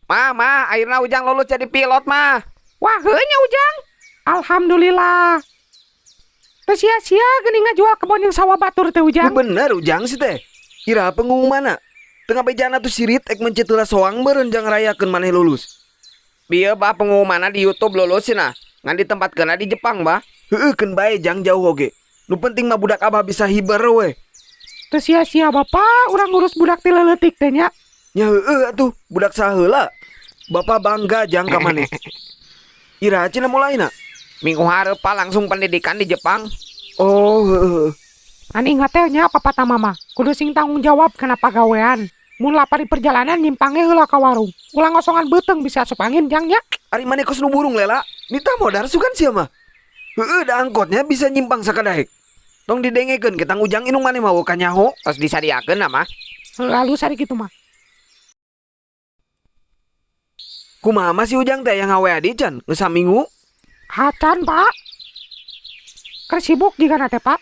Mah, mah, akhirnya Ujang lulus jadi pilot, mah. Wah, heuh nya Ujang. Alhamdulillah. Teu sia-sia geuning ngajual kebon jeung sawah batur teh Ujang. Nu bener Ujang sih teh. Iraha pengumumanna? Tengah bejana tuh sirit ek mencet heula soang meureun jang ngarayakeun maneh lulus. Bieu bah pengumumanna di YouTube lulus cenah. Ngan ditempatkeunna di Jepang, bah. Heueuh keun bae jang jauh oge. Nu penting mah budak abah bisa hiber we. Teu sia-sia bapak urang ngurus budak ti leuletik teh nya. Nya heueuh atuh budak saheula. Bapak bangga jang ka maneh. Iraha cenah mulaina? Minggu hareup pa langsung pendidikan di Jepang. Oh, heueuh. Ngan ingat teh nya papa ta mama, kudu sing tanggung jawab kana pagawean. Mun lapar di perjalanan nyimpangnya heula ka warung. Ulah ngosongan beuteung bisa asup angin jang nya. Ari maneh kos nu burung lela, nita modar sugan sia mah. Heueuh da angkotnya bisa nyimpang sakadaek. Tong didengekeun ketang Ujang indung maneh mah ka nyaho. Tos disadiakeun na mah. Heuh alus ari kitu mah. Kumaha mah si Ujang teh aya ngawe adi can geus saminggu? Acan, Pak. Keur sibuk jigana teh, Pak.